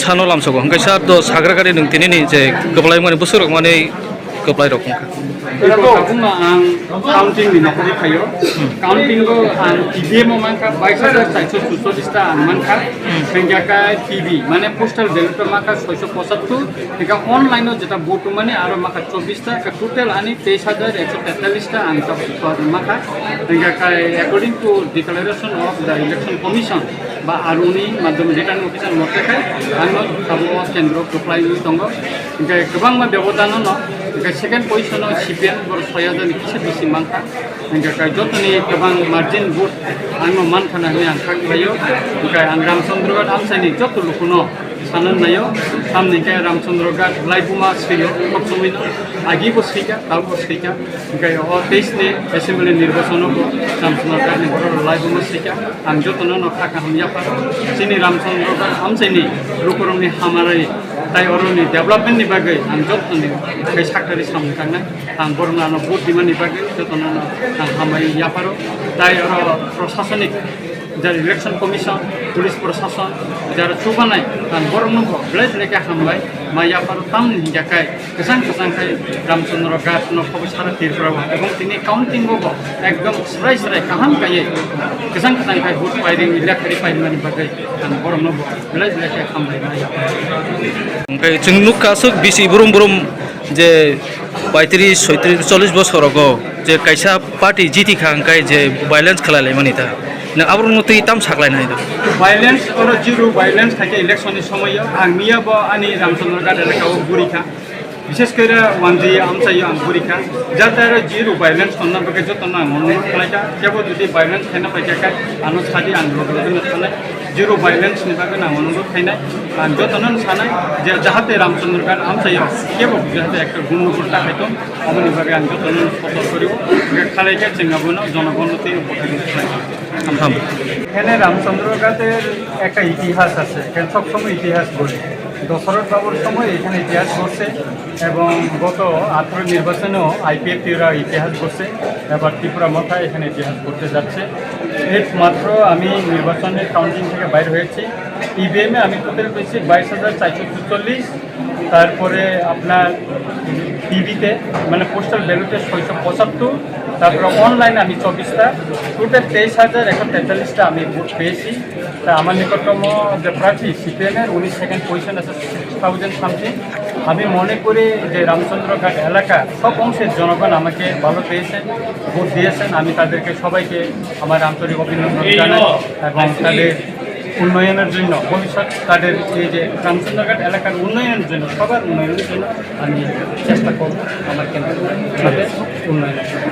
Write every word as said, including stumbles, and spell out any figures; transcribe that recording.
Sano lamsogo, hwnkhe sir do sagra gari nwng tinini je kwplaimani bwswk rokmani kwplai rok wngkha. Eko tabukno ang counting ni nokoli phaio. Counting o ang E V M o mankha bais hajar chairso suchollis ta ang mankha. Hwnkhe khe P B mane postal ballot o mankha soiso pochattor. Hwnkhe online o jeta vote mani aro mankha chobbish ta, total ani teis hajar ekso tetallis ta ang tabuk mankha. Hwnkhe khe according to declaration of the election commission, ba R O ni madhyome return officer mote khe ano tabuk o kendro kwplaiwi tongo. Hwnkhe kwbangma bebodano no, hwnkhe second position o C P M boro soi hajar ni kisa bisi mankha. Hwnkhe khe jotoni kwbang margin vote ano mankha na hwnwi ang kha khlaio. Hwnkhe ang Ramchandra Ghat amchaini joto lukuno sana naio, tamni khe Ramchandra Ghat laibuma swio, kok somoi no agi bo swikha, tabo bo swikha. Hwnkhe o teis ni assembly nirbachon o bo Ramchandra Ghat ni borok rok laibuma swikha. Ang jotono no kha kaham yapharo. Chini Ramchandra Ghat amchaini lukurokni hamari tai oroni development ni bagwi ang jotoni khai saktari samung tangnai. Ang borokno ano vote dimani bagwi jotono no ang hambai yapharo. Tai oro prosasonik jara election commission, police prosason, jara chubanai, ang borokno bo belai belai khe hambai ma yapharo, tamni hingya khe kwchang kwchang khe Ramchandra Ghat no khobo sara Tripura o, ebong tini counting o bo ekdom srai srai kaham kaiye kwchang kwchang khe vote pairing lekha ri paimani bagwi ang borokno bo belai belai khe hambai ma yapharo. Hwnkhe chwng nukha aswk bisi brum brum je paitris, soitris, chollis bosorogo je kaisa party jiti kha hwnkhe je violence khlai laimani ta. Nwng aborokno twi tam saklainai do? Violence, oro zero violence khaikhe election ni somoio. Ang miya bo ani Ramchandra Ghat elaka o guri kha. Bishes kore Wanji amchaio ang guri kha. Jate aro zero violence honna bagwi jotono ang onurodh khlai kha. Kebo jodi violence khaina paikha khe ano sadi ang loge loge no thanai. Zero violence ni bagwi ang onurodh khainai. Ang jotono sanai je jahate Ramchandra Ghat amchaio kebo jahate ekta gundugur ta khaito. Aboni bagwi ang jotono support kori. Khalai khe chwng abono jonogonno tei upokar khlai. Ham. এখানে রামচন্দ্র ঘাটের একটা ইতিহাস আছে, এখানে সবসময় ইতিহাস ঘটে। দশরথ বাবুর সময় এখানে ইতিহাস ঘটছে এবং গত আঠারো নির্বাচনেও আইপিএফটিরা ইতিহাস ঘটছে, এবার ত্রিপুরা মথা এখানে ইতিহাস করতে যাচ্ছে। এই মাত্র আমি নির্বাচনের কাউন্টিং থেকে বাইর হয়েছি। ইভিএমে আমি টোটাল পেয়েছি বাইশ হাজার চারশো চুচল্লিশ, তারপরে আপনার পিবিতে মানে পোস্টাল ব্যালটে ছয়শো পঁচাত্তর, তারপরে অনলাইনে আমি চব্বিশটা, টোটাল তেইশ হাজার একশো তেতাল্লিশটা আমি ভোট পেয়েছি। তা আমার নিকটতম যে প্রার্থী সিপিএমের, উনি সেকেন্ড পজিশন আছে, সিক্স থাউজেন্ড সামথিং। আমি মনে করি যে রামচন্দ্রঘাট এলাকার সব অংশের জনগণ আমাকে ভালো পেয়েছেন, ভোট দিয়েছেন। আমি তাদেরকে সবাইকে আমার আন্তরিক অভিনন্দন জানাই এবং তাদের উন্নয়নের জন্য, ভবিষ্যৎ তাদের এই যে রামচন্দ্রঘাট এলাকার উন্নয়নের জন্য, সবার উন্নয়নের জন্য আমি চেষ্টা করব আমার কেন্দ্রীয় উন্নয়নের জন্য।